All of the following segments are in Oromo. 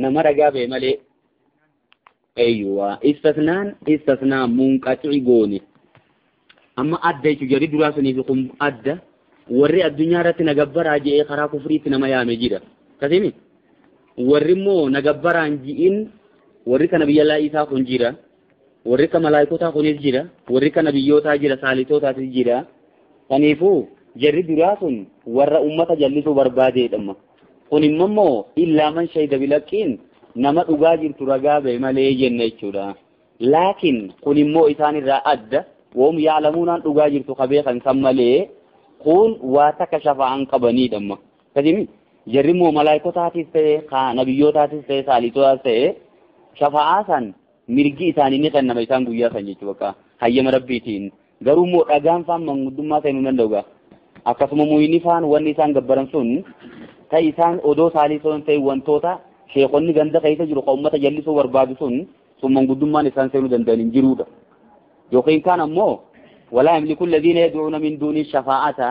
Nama ragaa ba'e malee. Eeyyuwa istisnaan istisnaa munqaxi goone. Amma adda jechuun jarri duraa sanii fi kun adda warri addunyaa irratti na gabbaraa je'ee karaa kufriitti nama yaame jira. Akkasimi warri immoo na gabbaraan ji'in warri kana biyya laa'isaa kun jira. Warri ka malaayikotaa kunis jira. Warri ka nabiyyootaa jira. Saalitotaatis jira. Kaniifuu jarri duraa sun warra ummata jallisuu barbaadeedha. Kun immoo illaa man shahida bilhaqqiin nama dhugaa jirtu ragaa ba'e malee jenna jechuudha. Laakiin kun immoo isaan irraa adda woom yaalamuunaan dhugaa jirtu ka beekan san malee kun waa takka shafa'an qabaniidha. Akkasimi jarri immoo malaayikotaatis ta'e nabiyyootaatis ta'e saalitotaatis ta'e shafa'aa san mirgi isaanii ni kennama isaan guyyaa san jechuudha bakka hayyama rabbiitiin. Garuu immoo dhagaan faan manguddummaa seenuu danda'u. Akkasuma muyni faan wanni isaan gabbaran sun ta'e isaan odoo saalisoon ta'e wantoota sheekonni ganda keessa jiru kan uummata jallisuu barbaadu sun sun manguddummaan isaan seenuu danda'an hin jiruudha. Yookiin kaan ammoo walaa yamliku alladhiina yad'uuna min duuni shafaa'ata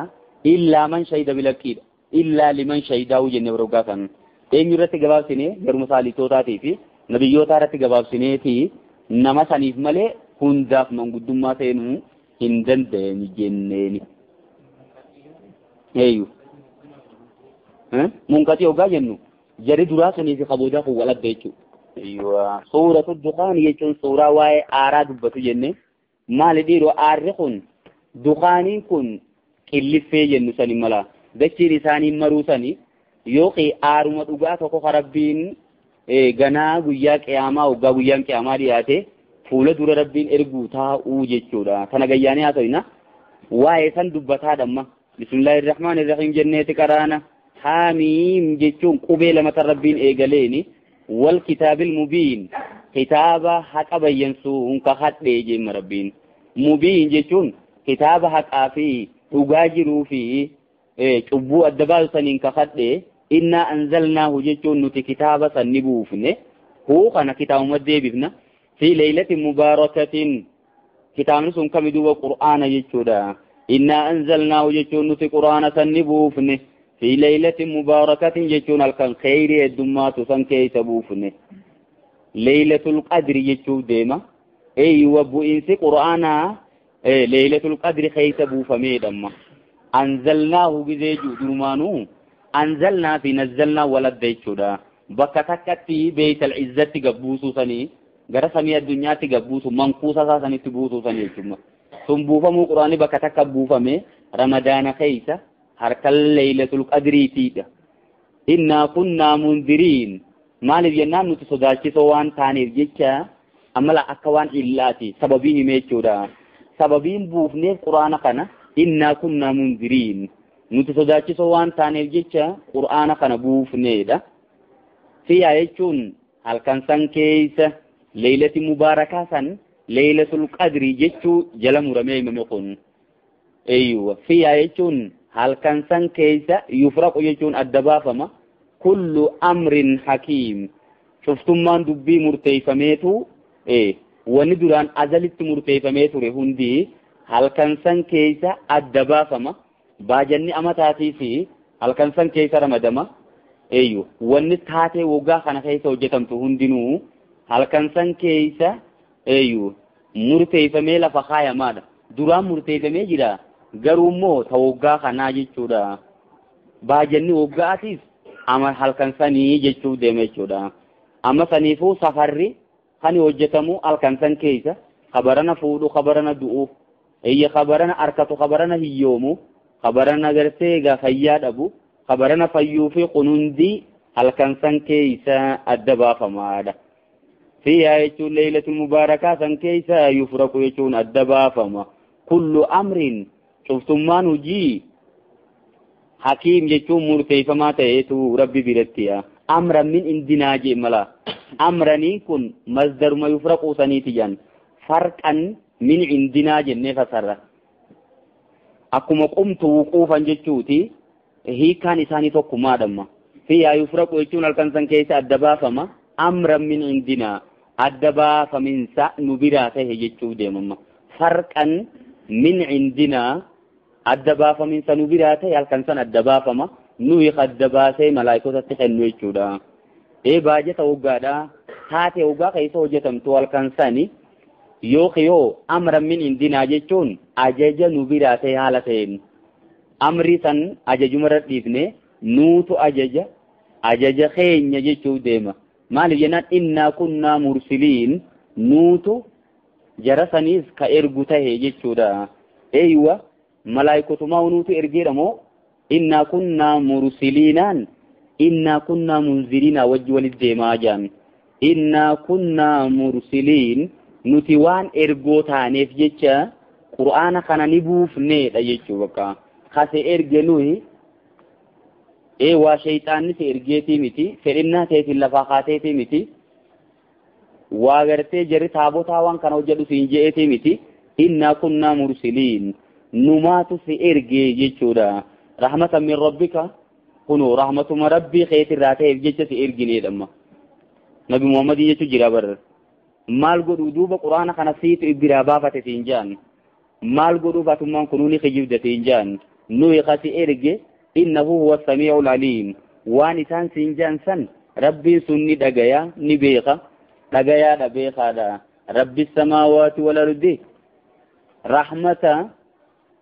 illaa man shahida bilhaqqiidha. Illaa liman shahidaa'u jennee baroogaa kan eenyu irratti gabaabsinee garuma saalitotaatii fi nabiyyootaa irratti gabaabsineeti nama saniif malee hundaaf manguddummaa seenuu hin dandeenye jenneeni. Eeyyu. Munqaxii hoggaa jennu jarri duraa sunii fi kaboodaa kun wal adda jechuudha. Eeyyuwa. Suuratu dukaan jechuun suuraa waa'ee aaraa dubbatu jenne maali dhiiroo aarri kun dukaaniin kun qilliffee jennu sani mala dachiin isaanii maruu sani yookiin aaruma dhugaa tokko ka rabbiin ganaa guyyaa qiyaamaa hoggaa guyyaan qiyaamaa dhiyaate fuula dura rabbiin erguu taa'uu jechuudha. Kana gayyaanii haa ta'ina waa'ee san dubbataadhamma. Bismillahir Rahmanir Rahiim jenneeti qaraana. Haamiim jechuun qubee lama tan rabbiin eegaleeni wal kitaabil mubiin kitaaba haqa bayyansuun ka hadhee jemma rabbiin. Mubiin jechuun kitaaba haqaa fi dhugaa jiruu fi cubbuu adda baasu saniin ka hadhee innaa anzalnaahu jechuun nuti kitaaba san ni buufne huu kana kitaabuma deebifna fi leeylatin mubaarakatin kitaabni sun kami duuba qur'aana jechuudha. Innaa anzalnaahu jechuun nuti qur'aana san ni buufne fi leeylatin mubaarakatin jechuun halkan kheyrii heddummaatu san keessa buufne. Leeylatul qadri jechuuf deema. Eeywa bu'iinsi qur'aanaa leeylatul qadri keessa buufameedhamma. Anzalnaahu gizee jiru durumaanuu anzalnaa fi nazzalnaa waladda jechuudha. Bakka takkatti beeytal izzatti gabbuusuu sanii gara samii addunyaatti gabbuusu mankuusa isaa sanitti buusuu sanii jechuudha. Sun buufamuu quraanii bakka takka buufame ramadaana keessa harka leeylatul qadriitiidha. Innaa kunnaa mundiriin maaliif jennaan nuti sodaachisoo waan taaneef jecha amala akka waan illaati sababiin hime jechuudha. Sababiin buufneef quraana kana innaa kunnaa mundiriin nuti sodaachisoo waan taaneef jecha quraana kana buufneedha. Fiyaa jechuun halkan san keessa leeylati mubaarakaa san leeylatul qadri jechuu jala muramee himame kun. Eeyyuwa fiyaa jechuun halkan san keessa yufraqu jechuun adda baafama. Kullu amrin hakiim cuftummaan dubbii murteeffameetu wanni duraan azalitti murteeffamee ture hundi halkan san keessa adda baafama. Baajanni amataatii fi halkan san keessa ramadama. Eeyyu wanni taatee waggaa kana keessa hojjetamtu hundinuu halkan san keessa eeyyu murteeffamee lafa kaayamaadha. Duraan murteeffamee jira garuu immoo ta waggaa kanaa jechuudha. Baajanni waggaatiif ama halkan sanii jechuuf deema jechuudha. Amma saniifuu safarri kan hojjetamu halkan san keessa kabarana fuudhu kabarana du'u eyya kabarana arkatu kabarana hiyyoomu kabarana gartee egaa fayyaa dhabu kabarana fayyuu fi kunundi halkan san keessa adda baafamaadha. Fiyaa jechuun leeylatul mubaarakaa san keessa yufraqu jechuun adda baafama. Kullu amrin cuftummaan hojii hakiim jechuun murteeffamaa ta'eetu rabbi biratti amran min indinaa jee mala. Amraniin kun masdaruma yufraquu saniiti jan farqan min indinaa jennee fasarra. Akkuma qumtu wuquufan jechuuti hiikkaan isaanii tokkumaadhamma. Fiyaa yufraqu jechuun halkan san keessa adda baafama. Amran min indinaa adda baafaminsa nu biraa ta'e jechuu deemamma. Farqan min indinaa adda baafaminsa nu biraa ta'e halkan san adda baafama. Nuyi adda baasee malaayikotatti kennu jechuudha. Baajata waggaadha taate waggaa keessa hojjetamtu halkan sani yookiin amra min indinaa jechuun ajaja nu biraa ta'e haala ta'een amri san ajajuma dhiifne nuutu ajaja keenya jechuuf deema. Maaliif jennaan innaa kunnaa mursiliin nuutu jara saniis ka ergu tahe jechuudha. Eeywa malaayikotumaa nuutu ergeedha moo innaa kunnaa mursiliinaan innaa kunnaa munziriinaa wajji walit deemaa jaan. Innaa kunnaa mursiliin nuti waan ergoo taaneef jecha qur'aana kana ni buufneedha jechuu bakka. Kase erge nuyi waa shayxaanni si ergeetii miti fedhinnaa teetiin lafaa kaateetii miti waa gartee jarri taabotaa waan kana hojjedhu siin je'eetii miti innaa kunnaa mursiliin numaatu si ergee jechuudha. Rahmatan min rabbika kunoo rahmatuma rabbii keetirraa ta'eef jecha si ergineedhamma. Nabi Muhammadii jechuu jira bar maal godhuu duuba quraana kana siitu biraa baafate siin jaan maal godhuuf atummaan kunuu ni kijibda siin jaan nuyi kasi erge innahu huwa samii'ul aliim waan isaan siin jaan san rabbiin sun ni dhagaya ni beeka dhagayaadha beekaadha. Rabbi samaawaati wal ardi rahmata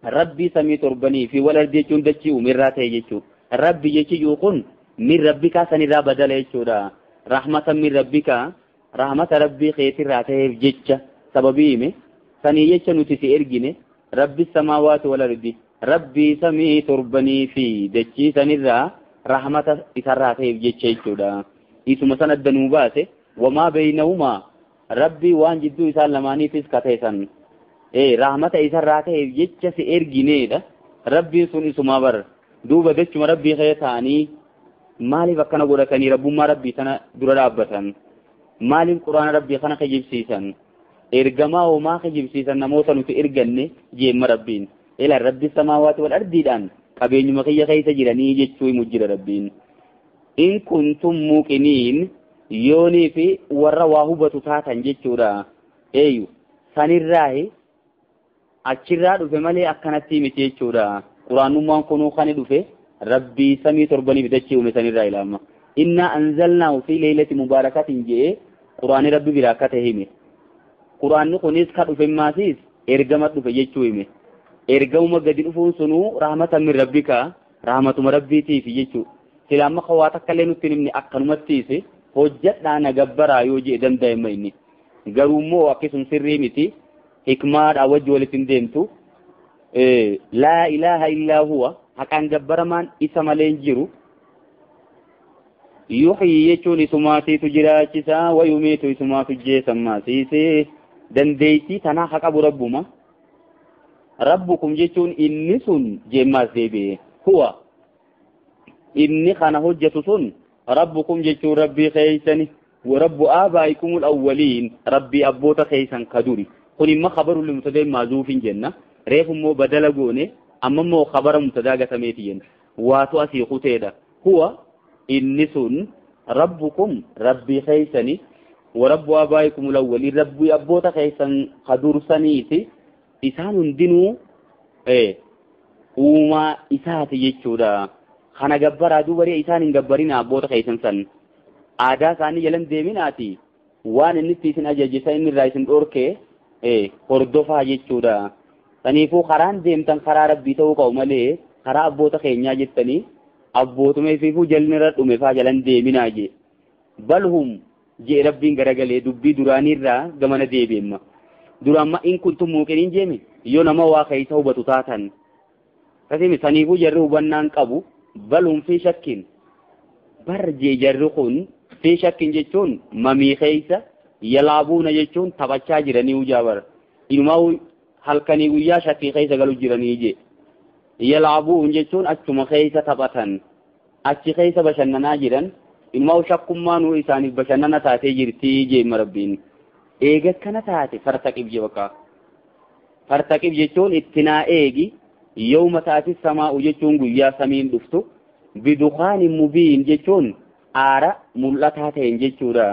rabbii samii torbanii fi wal ardi jechuun dachii uumirraa ta'e jechuu rabbi jechi kun min rabbika sanirraa badala jechuudha. Rahmatan min rabbika rahmata rabbii keetirraa ta'eef jecha sababii hime sanii jecha nuti si ergine rabbi samaawaati wal ardi rabbii samii torbanii fi dachii sanirraa rahmata isarraa ta'eef jecha jechuudha. Isuma san adda nuu baase wamaa baynahumaa rabbii waan jidduu isaan lamaaniifis ka ta'e san rahmata isarraa ta'eef jecha si ergineedha. Rabbiin sun isumaa bar duuba dachuma rabbii kee ta'anii maaliif akkana godhatanii rabbummaa rabbii sana dura dhaabbatan maaliif quraana rabbii kana kijibsiisan ergamaa homaa kijibsiisan namoota nuti erganne jeemma rabbiin ila rabbi samaawaati wal ardiidhaan qabeenyuma kiyya keessa jiranii jechuu himu jira rabbiin. In kuntum muuqiniin yoonii fi warra waa hubatu taatan jechuudha. Eeyyu sanirraahi achirraa dhufe malee akkanatti miti jechuudha. Quraanummaan kunuu kan dhufe rabbii samii torbaniif dachii uume sanirraa ilaama. Innaa anzalnaahu fi leylati mubaarakatin je'ee quraanni rabbi biraa akka ta'e hime. Quraanni kunis ka dhufe maasiis ergama dhufe jechuu hime. Ergamuma gadi dhufuun sunuu rahmatan min rabbika rahmatuma rabbiitiif jechuu. Sila amma waa takka illee nutti himne akkanumattiis hojjedhaa na gabbaraa yoo je'e danda'ama inni. Garuu immoo akkasuma sirrii miti hikmaadhaa wajji walitti hin deemtu. Laa ilaaha illaa huwa haqaan gabbaramaan isa malee hin jiru. Yuhyi jechuun isumaatiitu jiraachisaa wayumiitu isumaatu jeesammaasiisee dandeettii tanaa haa qabu rabbuma. Rabbukum jechuun inni sun jeemmaas deebi'e huwa inni kana hojjetu sun rabbukum jechuun rabbii keeysani wa rabbu aabaa'ikumul awwaliin rabbii abboota keeysan ka duri. Kun imma khabaru limubtada'in maazuufin jenna reef immoo badala goone amma immoo khabara mubtadaa gatameeti jenna waatu asii kuteedha. Huwa inni sun rabbukum rabbii keeysani wa rabbu aabaa'ikumul awwaliin rabbii abboota keeysan ka dursaniiti isaan hundinuu uumaa isaati jechuudha. Kana gabbaraa duuba isaan hin gabbarina abboota keeysan san aadaa isaanii jalan deeminaati waan inni itti isin ajaje san inni irraa isin dhorke hordofaa jechuudha. Saniifuu karaan deemtan karaa rabbii ta'uu qabu malee karaa abboota keenyaa jettanii abbootuma ifiifuu jalli irra dhume faa jalan deeminaa jee. Balhum jee rabbiin garagalee dubbii duraaniirraa gamana deebi'emma. Dura amma in kuntum muuqiniin jeemi yoo nama waa keessa hubatu taatan. Kasimi saniifuu jarri hubannaan qabu balhum fi shakkin bar jee jarri kun fi shakkin jechuun mamii keessa yalaabuuna jechuun taphachaa jiranii hujaa bara. Inumaa halkanii guyyaa shakkii keessa galu jiranii jee. Yalaabuun jechuun achuma keessa taphatan achi keessa bashannanaa jiran inumaa shakkummaanuu isaaniif bashannana taatee jirtii jeemma rabbiin. Eega kana taate fartaqib jee bakka. Fartaqib jechuun itti naa eegi yawma taati samaa'u jechuun guyyaa samiin dhuftu bidukaanin mubiin jechuun aara mul'ataa ta'een jechuudha.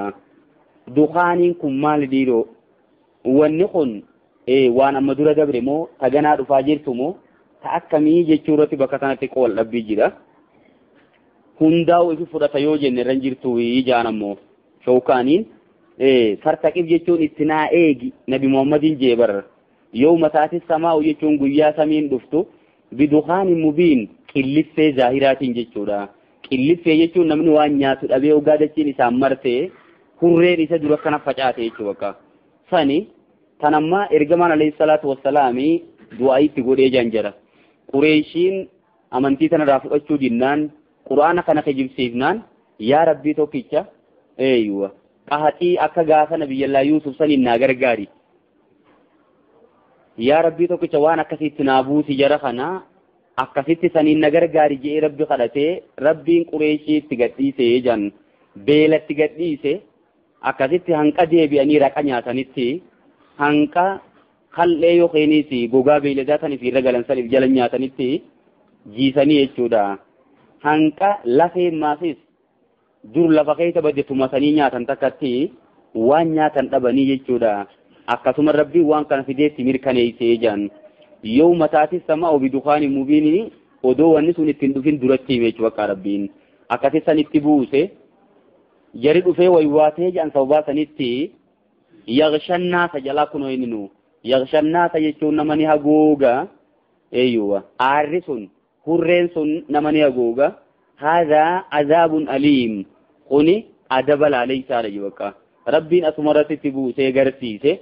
Dukaaniin kun maal dhiiroo? Wanni kun waan amma dura dabre moo ta ganaa dhufaa jirtu moo ta akkamii jechuu irratti bakka kanatti qool dhabbii jira. Hundaa'u ifi fudhata yoo jenne irra jirtu ijaan ammoo shawkaaniin fartaqib jechuun itti naa eegi nabi Muhammadiin jee bar yawma taati samaa'u jechuun guyyaa samiin dhuftu bidukaanin mubiin qilliffee zaahiraatiin jechuudha. Qilliffee jechuun namni waan nyaatu dhabee ogaa dachiin isaan marte hurreen isa dura kana facaate jechuu bakka. Sani tanammaa ergamaan alayhi salaatu wassalaami du'aa itti godhee jaan jira. Qureeshiin amantii tanarraa fudhachuu dinnaan quraana kana kijibsiifnaan yaa rabbii tokkicha eeyyuwa qahaxii akka gaafa nabiyyallaa Yuusuf saniin naa gargaari. Yaa rabbii tokkicha waan akkasitti naa buusi jara kana akkasitti saniin na gargaari je'ee rabbi kadhatee rabbiin Qureeshiitti gadhiisee jan beelatti gadhiise akkasitti hanqa deebi'anii raqa nyaatanitti hanqa kal'ee yookiinis gogaa beeyladaa saniif irra galan saniif jala nyaatanitti jiisanii jechuudha. Hanqa lafee maafis dur lafa keessa badde tumasanii nyaatan takkatti waan nyaatan dhabanii jechuudha. Akkasuma rabbiin waan kana fideetti mirkaneessee jan. Yawma taati samaa'u bidukaani mubiini odoo wanni sun ittiin dhufin duratti hime jechuudha bakka rabbiin. Akkasi sanitti buuse jari dhufee waywaatee jedhan sababaa sanitti yaghshannaasa jalaa kunoo inni nu yaghshannaasa jechuun nama ni hagooga eeyyuwa aarri sun hurreen sun nama ni hagooga haadhaa azaabun aliim kuni adaba laaleysaadha jee bakka rabbiin asumarratti itti buusee garsiise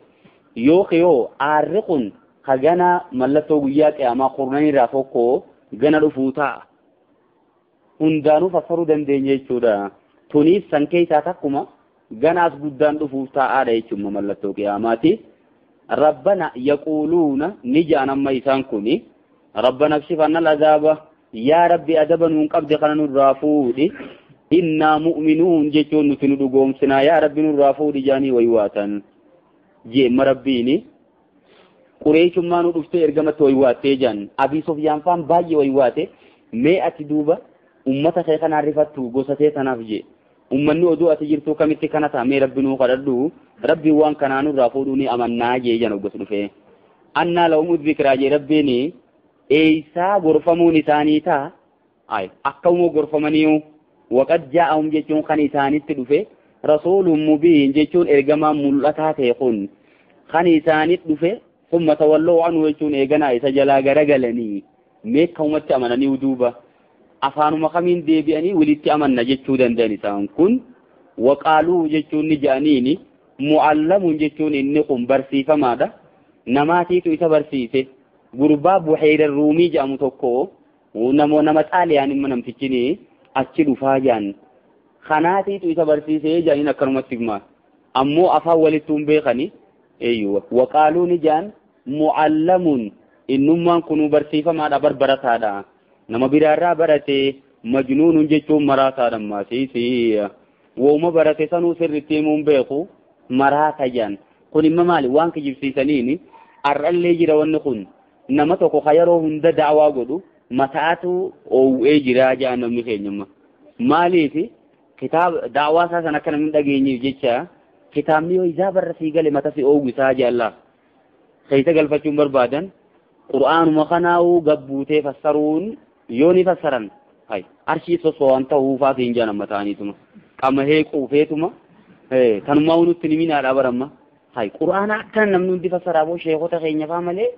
yoo aarri kun ka gana mallattoo guyyaa qiyaamaa kurnanirraa tokko gana dhufuu ta'a hundaanuu fassaruu dandeenya jechuudha. Tuniif san keessaa takkuma gana as guddaan dhufuuf taa'aadha jechuudha mallattoo qiyaamaati. Rabbana yaquuluuna ni ja'an amma isaan kuni rabbana kshif anna al-azaaba yaa rabbi adaba nuun qabde kana nurraa fuudhi innaa mu'minuun jechuun nuti nu dhugoomsinaa yaa rabbi nurraa fuudhi jaanii waywaatan jeemma rabbiini. Qureeshummaa nu dhuftee ergamatti waywaattee jaan Abii Sufyaan faan baay'ee waywaate mee ati duuba ummata kee kanaan rifattu gosa tee tanaaf jee ummanni oduu ati jirtu kamitti kana ta'a mee rabbi nuu kadhadhu rabbiin waan kanaa nurraa fuudhuu ni amannaa jee jan oggas dhufee annaa lahumu dhikraa jee rabbiin eeysaa gorfamuun isaanii ta'a ay akkuma gorfamaniiyu waqad jaa'ahum jechuun kan isaanitti dhufe rasuulun mubiin jechuun ergamaan mul'ataa ta'e kun kan isaanitti dhufe summa tawalloo anhu jechuun eeganaa isa jalaa garagalanii mee akkamumatti amananii duuba afaanuma kamiin deebi'anii walitti amanna jechuu danda'an isaan kun waqaaluu jechuun ni ja'aniini mu'allamuun jechuun inni kun barsiifamaadha namaatiitu isa barsiise gurbaa Buhayra Ruumii jedhamu tokko nama Xaaliyaan imma namtichini achi dhufaa jaan kanaatiitu isa barsiise ja'aniin akkanumatti hima ammoo afaan walittuu hin beekani eeyyuwa waqaaluu ni ja'an mu'allamuun innummaan kunuu barsiifamaadha barbarataadha nama biraarraa barate majnuunun jechuun maraataadha ammaasiisi wooma barate sanuu sirriitti himuun beeku maraata jaan kun imma maali waan kijibsiisaniini har'allee jira wanni kun nama tokko ka yeroo hunda da'awaa godhu mataatu oowwee jira jaan namni keenyamma maaliifi kitaaba da'awaa isaa san akka namni dhageenyeef jecha kitaabni yoo isaa barra sii gale mata si oowwisaa jaallaa keessa galfachuun barbaadan qur'aanuma kanaa'uu gabbuutee fassaruun yoo ni fassaran hay arshii soso'an ta'uufaa siin jaan amma ta'aniituma qamahee quufeetuma tanumaa nutti ni minaadha baramma hay qur'aana akkana namni hundi fassaraa boo sheekota keenya faa malee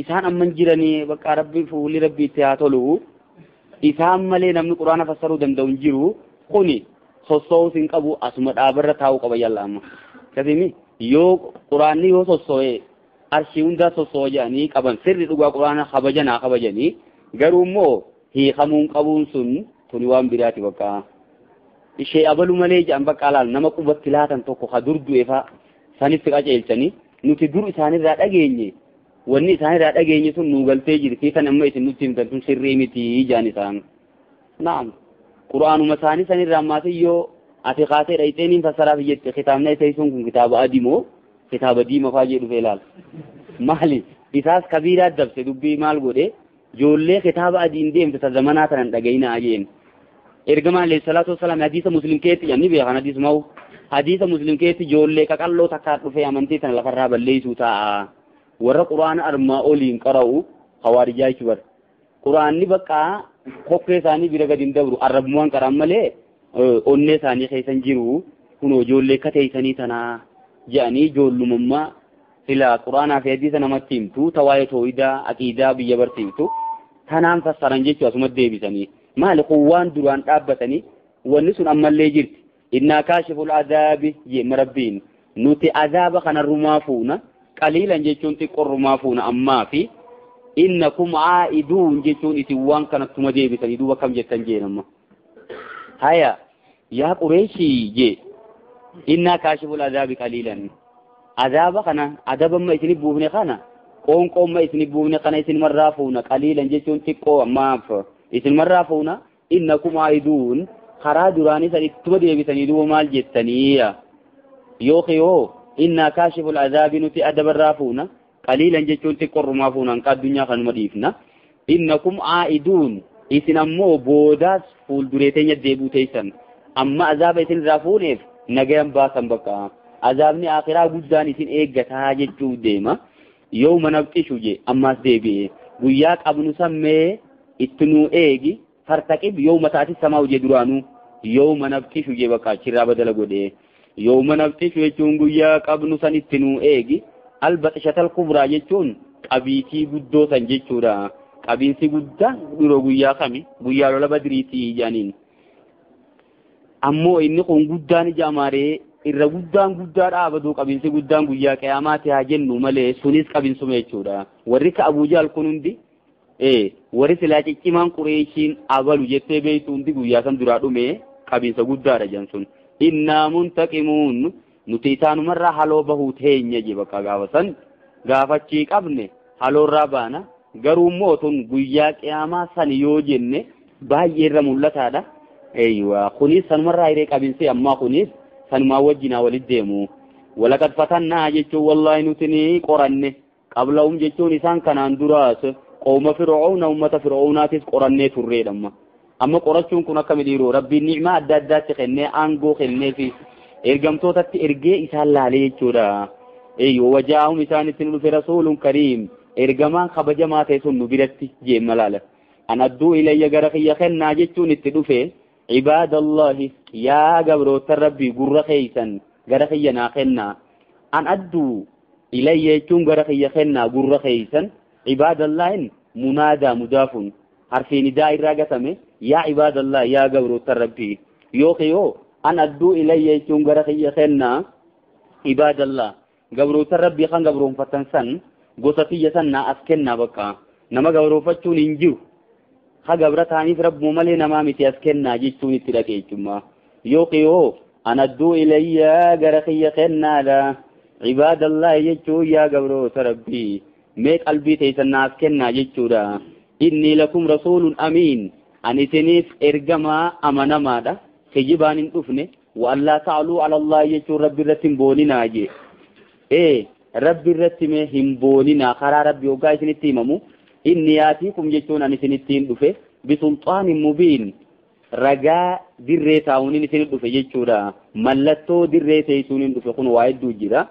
isaan amman jiranii bakka rabbi fuulli rabbi itti haa tolu isaan malee namni qur'aana fassaruu danda'u hin jiru kuni sossoo'uus hin qabu asuma dhaabarra taa'uu qaba yalla amma kasimi yoo qur'aanni yoo sossoo'e arshii hundaa sossoo'a jedhanii qaban sirri dhugaa qur'aana kabajanaa kabajanii garuu immoo hiikamuun qabuun sun tuni waan biraati bakka ishee abalu malee jedhan bakka alaal nama qubatti laatan tokko ka dur du'e faa sanitti qaceelchanii nuti dur isaanirraa dhageenye wanni isaanirraa dhageenye sun nuu galtee jirti kan amma isin nutti himtan sun sirrii miti jaan isaan naam qur'aanuma isaanii sanirraa maatiyyoo ati kaatee dhayxee niin fassaraaf jette kitaabni isa sun kun kitaaba adii moo kitaaba diimaa faa jedhu dhufe ilaala maali isaas kabiiraa dabse dubbii maal godhe ijoollee kitaaba adiin deemte ta zamanaa tanan dhagayinaa jeen ergamaan alayhi salaatu wassalaam hadiisa muslim keetti jedhan ni beekan hadiisumaa'u hadiisa muslim keetti ijoollee qaqalloo takkaa dhufee amantii tana lafarraa balleessuu taa'a warra quraana armaa oliin qara'u hawaarijaa jechuu bara quraanni bakka Kokkee isaanii bira gadi hin dabru arrabummaan qaraan malee onnee isaanii keessa hin jiru. Kun ijoollee kateessanii tanaa jedhanii ijoollummaa sila quraanaa fi hadiisa namatti himtu tawaayee tooyidaa aqiidaa biyya barsiiftu tanaan fassaran jechuu asuma deebisanii maali kun waan duraan dhaabbatanii wanni sun ammallee jirti. Innaa kaashiful adaabi jee rabbiin nuti adaaba kanarrumaa fuuna qaliilan jechuun xiqqoorrumaa fuuna ammaa fi innakum aa'iduun jechuun isin waan kanattuma deebisanii duuba kam jettan jeenamma. Haya yaa Qureeshii jee innaa kaashiful adaabi qaliilan adaaba kana adabamma isinif buufne kana qoonqoomma isinif buufne kana isin marraa fuuna qaliilan jechuun xiqqoo ammaaf isin marraa fuuna innakum aa'iduun karaa duraanii san ittuma deebisanii duuba maal jettaniiya yookiin hoo innaa kaashiful adaabi nuti adabarraa fuuna qaliilan jechuun xiqqoorrumaa fuuna hanqa addunyaa kanuma dhiifna innakum aa'iduun isin ammoo boodaas fuulduree teenya deebuu teessan amma azaaba isin irraa fuuneef nagayan baasan bakka azaabni akhiraa guddaan isin eeggataa jechuu deema yooma nabxishu je ammaas deebi'e guyyaa qabnu sammee itti nuu eegi fartaqib yooma taati samaa hojii duraanuu yooma nabxishu je bakka achirraa badala godhe yooma nabxishu jechuun guyyaa qabnu san itti nuu eegi albaxishatal kubraa jechuun qabiitii guddoo san jechuudha qabiinsi guddaan dhiroo guyyaa kami guyyaa lola badriitii jedhaniin ammoo inni kun guddaan ija amaaree irra guddaan guddaa dhaabatu qabiinsi guddaan guyyaa qiyaamaati haa jennu malee sunis qabiinsuma jechuudha. Warri ka Abuu Jahl kun hundi warri silaa ciccimaan Qureeshiin abalu jettee beektu hundi guyyaa san duraa dhume qabiinsa guddaadha jedhan sun. Innaa muntaqimuun nuti isaanumarraa haloo bahuu teenya je bakka gaafa san gaafachii qabne haloorraa baana garuu immoo tun guyyaa qiyaamaa san yoo jenne baay'ee irra mul'ataadha. Eeywa kunis sanumarraa hiree qabiinsi ammaa kunis sanumaa wajjinaa walitti deemu. Walaqad fatannaa jechuun wallaahi nuti ni qoranne qablahum jechuun isaan kanaan duraas qooma fir'auna ummata fir'aunaatis qorannee turreedha amma. Amma qorachuun kun akkami dhiiroo rabbiin ni'maa adda addaatti kennee aangoo kennee fi ergamtootatti ergee isaan laalee jechuudha. Eeyyo wajaa'um isaanitti nu dhufe rasuulun kariim ergamaan kabajamaa ta'e sun nu biratti jeemma laala. An adduu ilayya gara kiyya kennaa jechuun itti dhufe cibaadallahi yaa gabroota rabbii gurra keeysan gara kiyya naa kennaa. An adduu ilayya jechuun gara kiyya kennaa gurra keeysan cibaadallahin munaadaa mudaafun harfiin idaa irraa gatame yaa cibaadallah yaa gabroota rabbii yookiin yoo an adduu ilayya jechuun gara kiyya kennaa cibaadallah gabroota rabbii kan gabroonfatan san gosa kiyya san naa as kennaa bakka nama gabroonfachuun hin jiru. Ha gabra ta'aniif rabbuma malee namaa miti as kennaa jechuun itti dhaqe jechuudha. Yookiin yoo an adduu ilayya gara kiyya kennaadha. Cibaadallahi jechuun yaa gabroota rabbii mee qalbii teessan naa as kennaa jechuudha. Inni lakum rasuulun amiin ani isiniif ergamaa amanamaadha. Kijibaan hin dhufne wa allaa ta'aluu ala Allahi jechuun rabbi irratti hin booninaa jee. Rabbi irratti mee hin booninaa karaa rabbi hoggaa isinitti himamu. Inni yaatiikum jechuun ani isinittiin dhufe bisulxaanin mubiin ragaa dirree taa'uun isin dhufe jechuudha. Mallattoo dirree teessuun dhufe kun waa hedduu jira.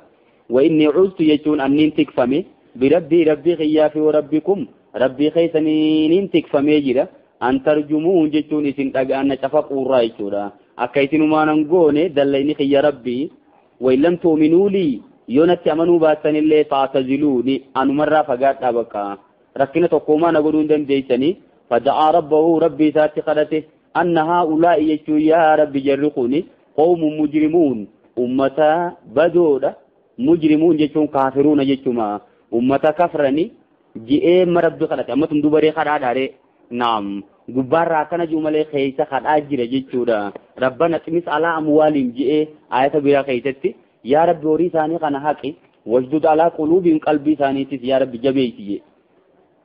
Wa inni cultu jechuun anniin tikfame birabbii rabbii kiyyaa fi rabbikum rabbii keessaniin tikfamee jira. An tarjumuun jechuun isin dhaga'an cafaquurraa jechuudha. Akka isinumaan hin goone dallayni kiyya rabbii wa in lam tu'minuu lii yoo natti amanuu baattanillee fa'taziluuni anumarraa fagaadhaa bakka. Rakkina tokkoomaa na godhuu hin dandeessanii fada'aa rabbahu rabbii isaatti kadhate anna haa'ulaa'i jechuun yaa rabbi jarri kuni qawmun mujrimuun ummata badoodha mujrimuun jechuun kaafiruuna jechuma ummata kafrani ji'ee ma rabbi kadhate amma tun dubaree kadhaadhaaree naam gubbaarraa akkana jiru malee keessa kadhaa jira jechuudha. Rabbana ximis alaa amwaaliin ji'ee ayata biraa keessatti yaa rabbi horii isaanii kana haqi wasdud alaa quluubiin qalbii isaaniitis yaa rabbi jabeessi jee.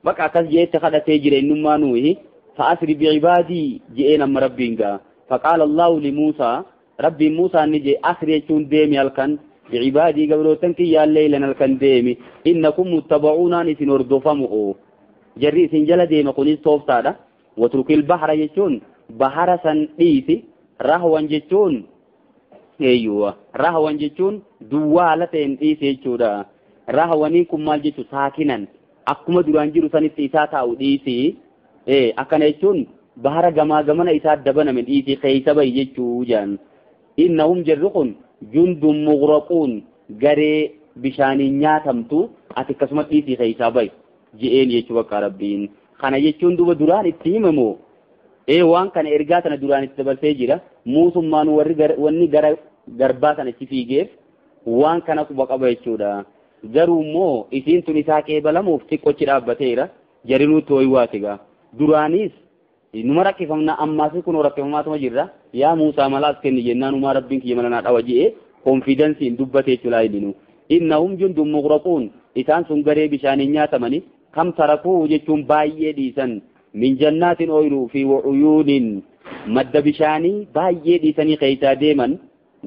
Bakka akkas jeetti kadhatee jira innummaa nuyi fa'asri bi'ibaadii je'een amma rabbiin gaa. Faqaala Allahu li Muusaa rabbiin Muusaa ni jee asri jechuun deemi halkan bi'ibaadii gabrootan kiyyaan leeylan halkan deemi innakum muttaba'uunaan isin hordofamu jarri isin jala deema kunis tooftaadha. Watrukil bahra jechuun bahara san dhiisi rahwan jechuun eeyyuwa rahwan jechuun duwwaa haala ta'een dhiisi jechuudha. Rahwaniin kun maal jechuun saakinan akkuma duraan jiru sanitti isaa taa'u dhiisi. Akkana jechuun Bahara gamaa gamana isaa dabaname dhiisii keeysa bahi jechuu jaan. Innahum jarri kun jundun mughraquun garee bishaaniin nyaatamtu ati akkasuma dhiisii keeysaa bahi je'een jechuu bakka Rabbiin. Kana jechuun duuba duraan itti himamoo waan kana ergaa tana duraan itti dabarsee jira. Muusummaan wanni gara garbaa sana itti fiigeef waan kana quba qaba jechuudha. Garuu immoo isiin tun isaa qeebalamuuf xiqqochi dhaabbateera. Jarinuutti hoywaati gaa. Duraanis numa rakkifamna ammaas kunoo rakkifamaatuma jirra. Yaa Muusaa malaas kenni jennaan umaa Rabbiin kiyya mala naa dhawa je'ee konfidensiin dubbate jechuudha inni. Innahum jundun mughraquun isaan sun garee bishaaniin nyaatamani kam tarakuu jechuun baay'ee dhiisan min jannaatin ooyiruu fi wa'uyuunin madda bishaanii baay'ee dhiisanii keessaa deeman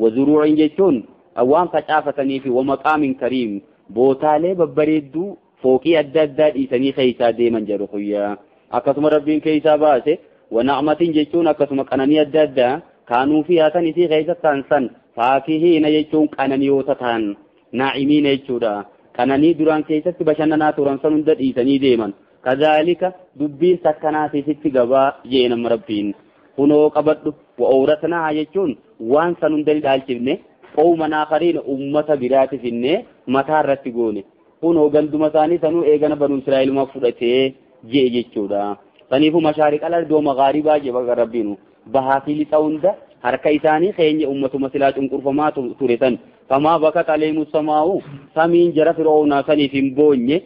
wazuruu'in jechuun waan facaafatanii fi wamaqaamin kariim bootaalee babbareedduu fooqii adda addaa dhiisanii keessaa deeman jedhu kuyyaa. Akkasuma Rabbiin keessaa baase wana'matin jechuun akkasuma qananii adda addaa kaanuu fi haatan isii keessa ta'an san faakihiina jechuun qananiyoota ta'an naa'imiina jechuudha. Qananii duraan keessatti bashannanaa turan san hunda dhiisanii deeman. Kazaalika dubbiin takkanaasiisitti gabaa jee nama Rabbiin. Kunoo qabadhu wa'ooratnaa jechuun waan san hunda ni dhaalchifne qawman aakhariin ummata biraatiif innee mataa irratti goone. Kunoo ganduma isaanii sanuu eegana Banuu Israa'elumaa fudhatee jee jechuudha. Saniifuu mashaariqa al-ardi wa maghaaribaa jee bakka Rabbiinu. Bahaa fi lixa hunda harka isaanii keenya ummatuma silaa cunqurfamaa ture san. Famaa bakat alayhimu samaa'u samiin jara Fir'aawnaa saniif hin boonye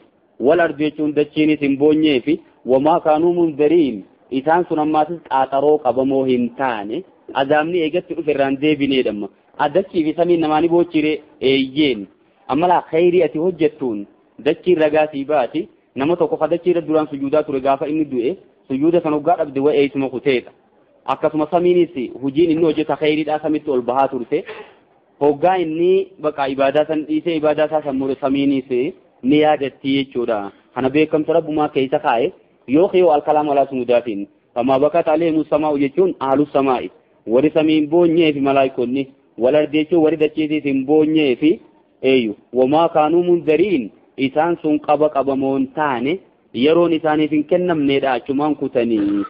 wal ardu jechuun dachiinis hin boonyee fi wamaa kaanuu munzariin isaan sun ammaasis qaaxaroo qabamoo hin taane azaabni eegatti dhufe irraan deebineedhamma. Dachii fi samiin namaani boochire eeyyeen. Amma laa khayrii ati hojjettuun dachiin ragaa sii baati. Nama tokko ka dachii irra duraan sujuudaa ture gaafa inni du'e sujuuda san hoggaa dhabde wa eeysuma kuteedha. Akkasuma samiinis hojiin inni hojjeta khayriidhaa samitti ol bahaa turte. Hoggaa inni baqa ibaadaa san dhiisee ibaadaa isaa san mure samiinis ni yaadatti jechuudha. Kana beekamsa Rabbumaa keessa kaa'e yoo khiyoo alkalaam alaa sumudaatiin. Famaa bakat alayhimu samaa'u jechuun ahlu samaa'i. Warri samiin boonyee fi malaayikoonni wal ardi jechuun warri dachiitiis hin boonyee fi eeyyu. Wamaa kaanuu munzariin isaan sun qaba qabamoon taane yeroon isaaniif hin kennamneedha achumaan kutanii.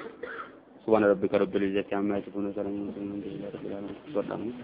Subhaana rabbika rabbil izzati ammaa yasifuun wa salaamun alal mursaliin walhamdulillahi rabbil aalamiin.